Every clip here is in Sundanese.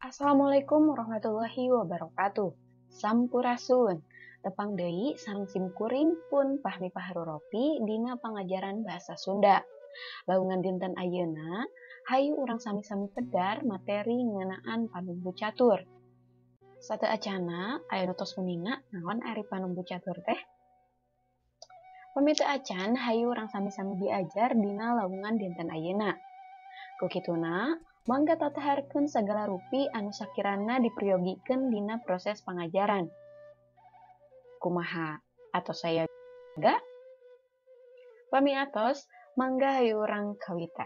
Assalamualaikum warahmatullahi wabarakatuh. Sampurasun. Tepang deui sareng simkuring pun Fahmi Fahrurofi dina pangajaran bahasa Sunda. Laungan dinten ayeuna, hayu urang sami-sami pedar materi ngeunaan panumbu catur. Sateu acana aya nu tos uninga naon ari panumbu catur teh? Pami teu acan, hayu urang sami-sami diajar dina laungan dinten ayeuna. Ku kituna, mangga tataharkeun sagala rupi anu sakirana diperyogikeun dina proses pangajaran. Kumaha atos sayaga? Pami atos, mangga hayu urang kawita.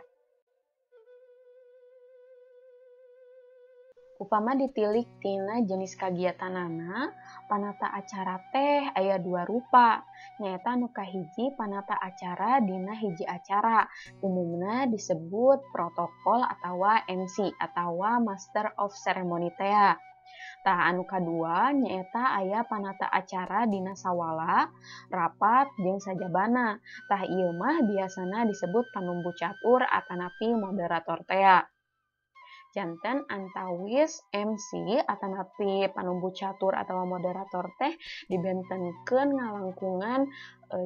Upama ditilik tina jenis kagiatanana, panata acara teh aya dua rupa, nyaeta nu kahiji panata acara dina hiji acara, umumna disebut protokol atawa MC atawa Master of Ceremony tea. Tah anu kadua nyaeta aya panata acara dina sawala, rapat jeung sajabana. Tah ieu mah biasana disebut panumbu catur atanapi moderator tea. Janten antawis MC atanapi panumbu catur atawa moderator teh dibentenkeun ngalangkungan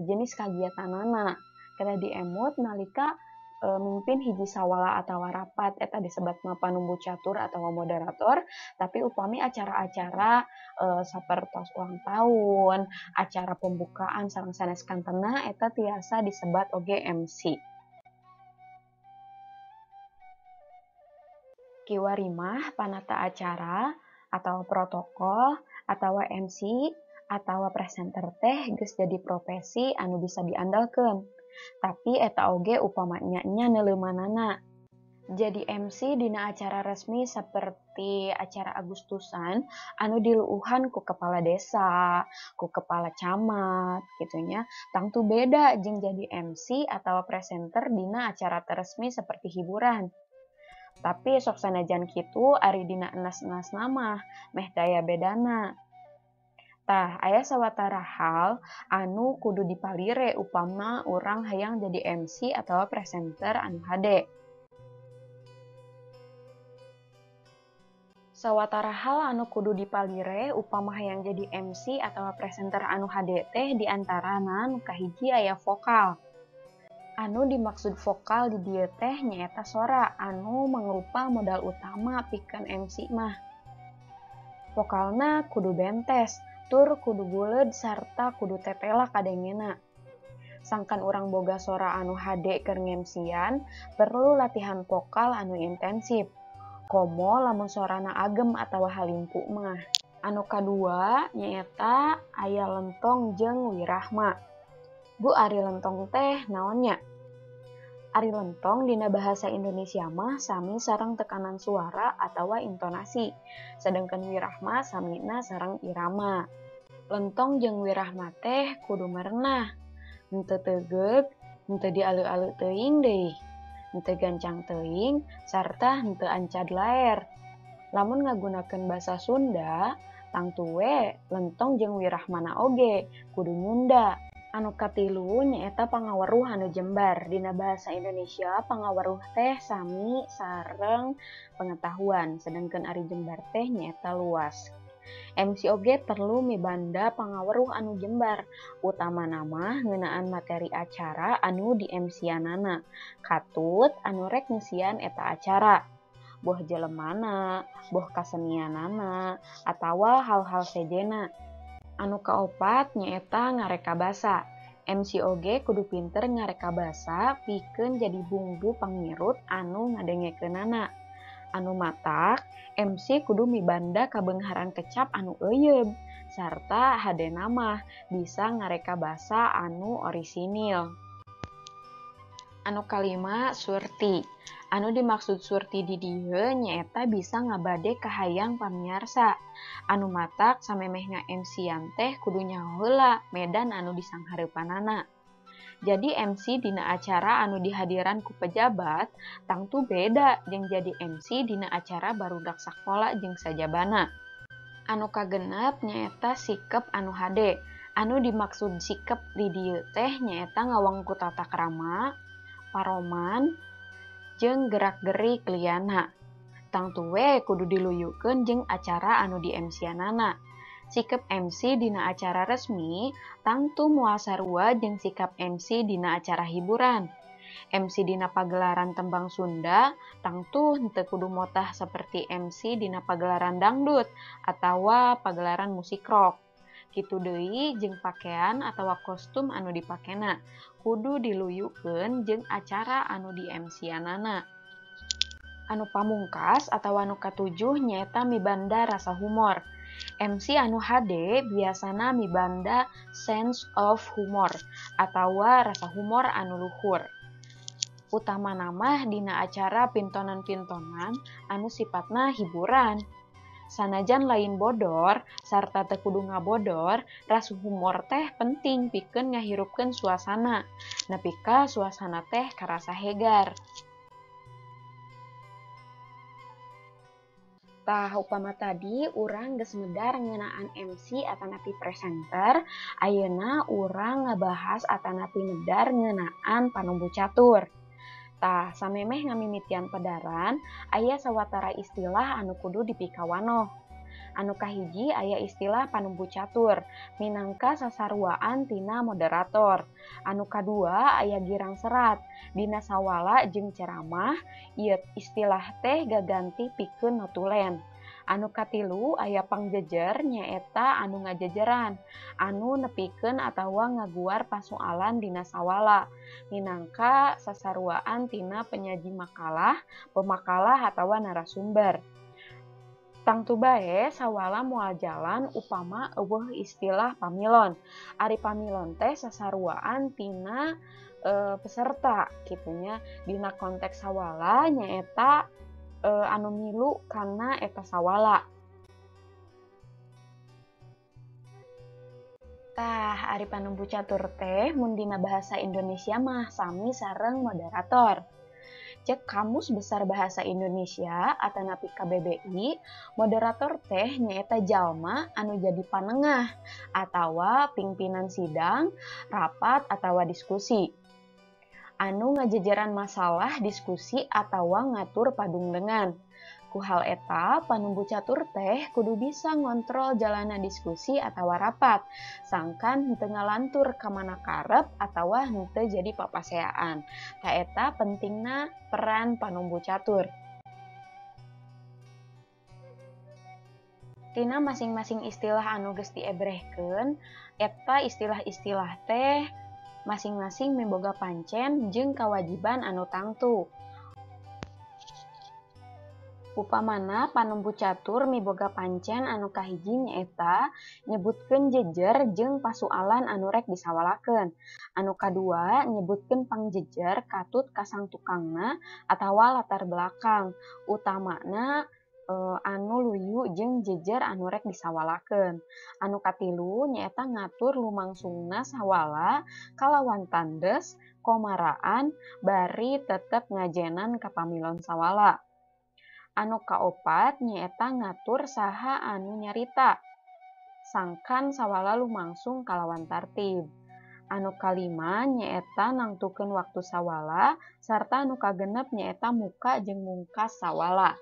jenis kagiatanana. Kedah diemut nalika mimpin hiji sawala atawa rapat eta disebatna panumbu catur atawa moderator, tapi upami acara-acara sapertos ulang tahun, acara pembukaan sareng sanes kantena eta tiasa disebat oge MC. Kiwari mah panata acara atau protokol atau MC atau presenter teh geus jadi profesi anu bisa diandalkeun. Tapi eta oge upama nya-nya neuleumanana. Jadi MC dina acara resmi seperti acara Agustusan anu diluuhan ku kepala desa, ku kepala camat gitu nya. Tangtu beda jeung jadi MC atau presenter dina acara resmi seperti hiburan. Tapi sok sanajan kitu ari dina enas-enas mah meh daya bedana. Tah aya sawatara hal anu kudu dipalire upama urang hayang jadi MC atau presenter anu hade. Sawatara hal anu kudu dipalire upama hayang jadi MC atau presenter anu hade teh diantarana nu kahiji aya vokal. Anu dimaksud vokal di dieu teh nyaeta sora anu mangrupa modal utama pikeun MC mah. Vokalna kudu bentes, tur kudu buleud sarta kudu tetela kadengena. Sangkan urang boga sora anu hade keur ngemsian, perlu latihan vokal anu intensif. Komo lamun sorana agem atawa halimpu mah. Anu kadua nyaeta aya lentong jeung wirahma. Bu ari lentong teh naonnya? Ari lentong dina bahasa Indonesia mah sami sareng tekanan suara atawa intonasi, sedangkan wirahma samina sareng irama. Lentong jeung wirahma teh kudu merenah, henteu teugeug, henteu dialeu-aleu teuing deui, henteu gancang teuing, sarta henteu ancad laer. Lamun ngagunakeun basa Sunda, tangtu we lentong jeung wirahmana oge kudu nyunda. Anu katilu nyaeta pangaweruh anu jembar. Dina bahasa Indonesia pangaweruh teh sami sareng pengetahuan, sedangkan ari jembar teh nyaeta luas. MC oge perlu mibanda pangaweruh anu jembar, utamana mah ngeunaan materi acara anu di MC-anana, katut anu rek ngeusian eta acara. Boh jelemana, boh kasenianana, atawa hal-hal sejena. Anu kaopat nyaeta ngareka basa. MC oge kudu pinter ngareka basa pikeun jadi bumbu pangirut anu ngadengekeunana. Anu matak, MC kudu mibanda kabeungharan kecap anu euyeub sarta hadena mah bisa ngareka basa anu orisinil. Anu kalima surti. Anu dimaksud surti di dieu nyaeta bisa ngabade kahayang pamiarsa. Anu matak samemeh nga-MC-an teh kudu nyaho heula medan anu disanghareupanana. Jadi MC dina acara anu dihadiran ku pejabat tangtu beda jeung jadi MC dina acara barudak sakola jeung sajabana. Anu kagenep nyaeta sikep anu hade. Anu dimaksud sikep di dieu teh nyaeta ngawangku tata krama, paroman, jeung gerak-gerik liyana. Tangtu we kudu diluyukeun jeung acara anu di MC-anana. Sikap MC dina acara resmi tangtu moal sarua jeung sikap MC dina acara hiburan. MC dina pagelaran tembang Sunda tangtu henteu kudu motah seperti MC dina pagelaran dangdut atawa pagelaran musik rock. Kitu deui jeung pakean atawa kostum anu dipakena kudu diluyukeun jeung acara anu di MC-anana. Anu pamungkas atawa anu katujuh nyaeta mibanda rasa humor. MC anu hade biasana mibanda sense of humor atawa rasa humor anu luhur. Utamana mah dina acara pintonan-pintonan anu sifatna hiburan. Sanajan lain bodor sarta teu kudu ngabodor, rasa humor teh penting pikeun ngahirupkeun suasana nepi ka suasana teh karasa hegar. Tah, upama tadi urang geus medar ngeunaan MC atanapi presenter, ayeuna urang ngabahas atanapi medar ngeunaan panumbu catur. Tah, samemeh ngamimitian pedaran, aya sawatara istilah anu kudu dipikawanoh. Anu kahiji aya istilah panumbu catur, minangka sasaruaan tina moderator. Anu kadua aya girang serat, dina sawala jeung ceramah, ieu istilah teh gaganti pikeun notulen. Anu katilu aya pangjejer nyaeta anu ngajejeran, anu nepikeun atawa ngaguar pasualan dina sawala, minangka sasaruaan tina penyaji makalah, pemakalah atawa narasumber. Tangtu bae sawala moal jalan upama eueuh istilah pamilon. Ari pamilon teh sasaruaan tina peserta kitunya dina konteks sawala nyaeta anu milu kana eta sawala. Tah, ari panumbu catur teh mun dina bahasa Indonesia mah sami sareng moderator. Cek Kamus Besar Bahasa Indonesia atanapi KBBI, moderator teh nyaeta jalma anu jadi panengah atawa pimpinan sidang, rapat atawa diskusi. Anu ngajejeran masalah diskusi atawa ngatur padungdengan. Ku hal eta, panumbu catur teh kudu bisa ngontrol jalana diskusi atawa rapat, sangkan henteu ngalantur ka mana karep atawa henteu jadi papaseaan. Ta eta pentingna peran panumbu catur. Tina masing-masing istilah anu geus diebrehkeun, eta istilah-istilah teh masing-masing miboga pancen jeung kawajiban anu tangtu. Upamana panumbu catur miboga pancen anu kahiji nyaeta nyebutkeun jejer jeung pasualan anu rek disawalakeun. Anu kadua nyebutkeun pangjejer katut ka sang tukangna atawa latar belakang, utamana anu luyu jeung jejer anu rek disawalakeun. Anu katilu nyaeta ngatur lumangsungna sawala kalawan tandes, komaraan, bari tetep ngajenan ka pamilon sawala. Anu kaopat nyaeta ngatur saha anu nyarita, sangkan sawala lumangsung kalawan tartib. Anu kalima nyaeta nangtukeun waktu sawala, sarta anu kagenep nyaeta muka jeung mungkas sawala.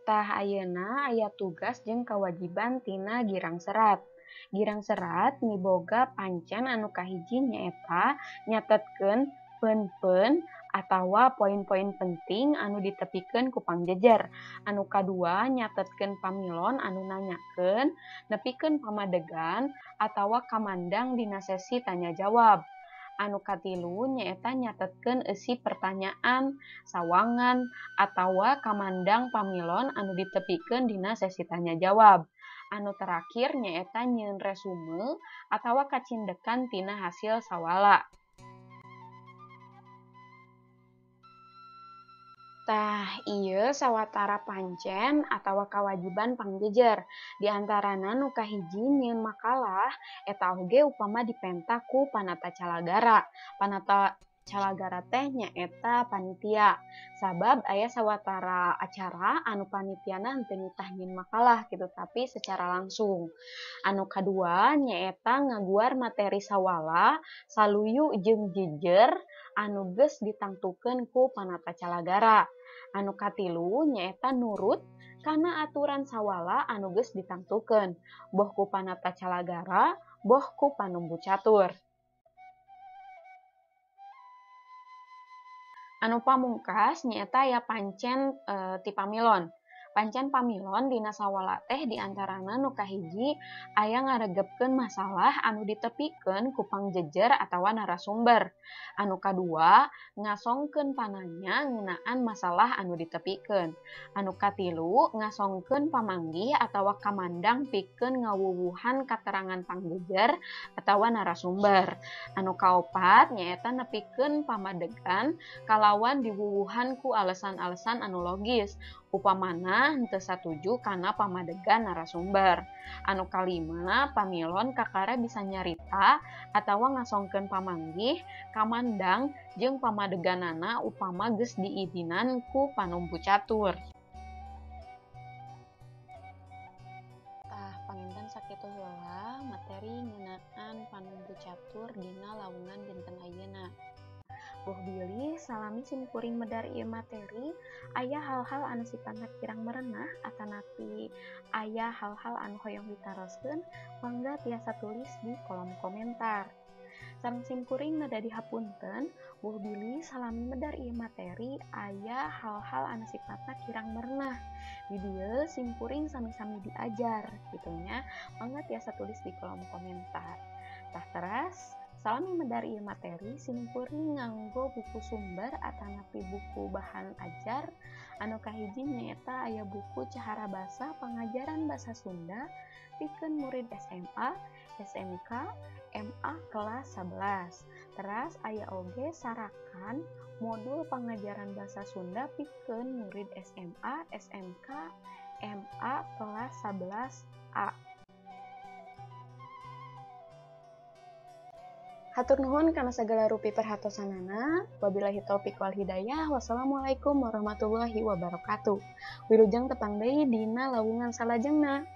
Tah, ayeuna aya tugas jeung kawajiban tina girang serat. Girang serat miboga pancen anu kahiji nyaeta nyatetkeun pen-pen atawa poin-poin penting anu ditepikeun ku pangjejer. Anu kadua nyatetkeun pamilon anu nanyakeun, nepikeun pamadegan atawa kamandang dina sesi tanya jawab. Anu katilu nyaeta nyatetkeun eusi pertanyaan, sawangan atawa kamandang pamilon anu ditepikeun dina sesi tanya jawab. Anu terakhir nyaeta nyieun resume atawa kacindekan tina hasil sawala. Tah, ieu sawatara pancen atawa kawajiban pangjejer. Di antarana nu kahiji nyieun makalah eta oge upama dipenta ku panata calagara. Panata Calagara teh nyaeta panitia. Sabab aya sawatara acara anu panitiana henteu nitah nyieun makalah gitu, tapi secara langsung. Anu kadua nyaeta ngaguar materi sawala saluyu jeung jejer anu geus ditangtukeun ku panata calagara. Anu katilu nyaeta nurut kana aturan sawala anu geus ditangtukeun, boh ku panata calagara, boh ku panumbu catur. Anu pamungkas nyaeta aya pancen ti pamilon. Pancen pamilon dina sawala teh diantarana nu kahiji aya ngaregepkeun masalah anu ditepikeun ku pangjejer atawa narasumber. Anu kadua ngasongkeun pananya ngeunaan masalah anu ditepikeun. Anu katilu ngasongkeun pamanggih atawa kamandang pikeun ngawuwuhan katerangan pangjejer atawa narasumber. Anu kaopat nyaeta nepikeun pamadegan kalawan diwuwuhan ku alesan-alesan anu logis. Upamana henteu satuju kana pamadegan narasumber. Anu kalima, pamilon kakara bisa nyarita atawa ngasongkeun pamanggih, kamandang jeung pamadeganana upama geus diidinan ku panumbu catur. Tah, panginten sakitu heula materi ngeunaan panumbu catur dina lawungan dinten ayeuna. Boh bilih salami simkuring medar ieu materi aya hal-hal anu sifatna kirang merenah atanapi aya hal-hal anu hoyong ditaroskeun, mangga tiasa tulis di kolom komentar. Sareng simkuring nada dihapunten, boh bilih salami medar ieu materi aya hal-hal anu sifatna kirang merenah. Di dieu simkuring sami-sami diajar kitu nya, mangga tiasa tulis di kolom komentar. Tah teras salami medar ieu materi simkuring nganggo buku sumber atanapi buku bahan ajar anu kahiji nyaeta aya buku Cahara Basa Pangajaran Basa Sunda pikeun murid SMA, SMK, MA kelas 11. Teras aya oge sarakan modul pangajaran basa Sunda pikeun murid SMA, SMK, MA kelas 11A. Hatur nuhun kana sagala rupi perhatosanana. Wabillahi taufik wal hidayah. Wassalamualaikum warahmatullahi wabarakatuh. Wilujeng tepang deui dina lawungan salajengna.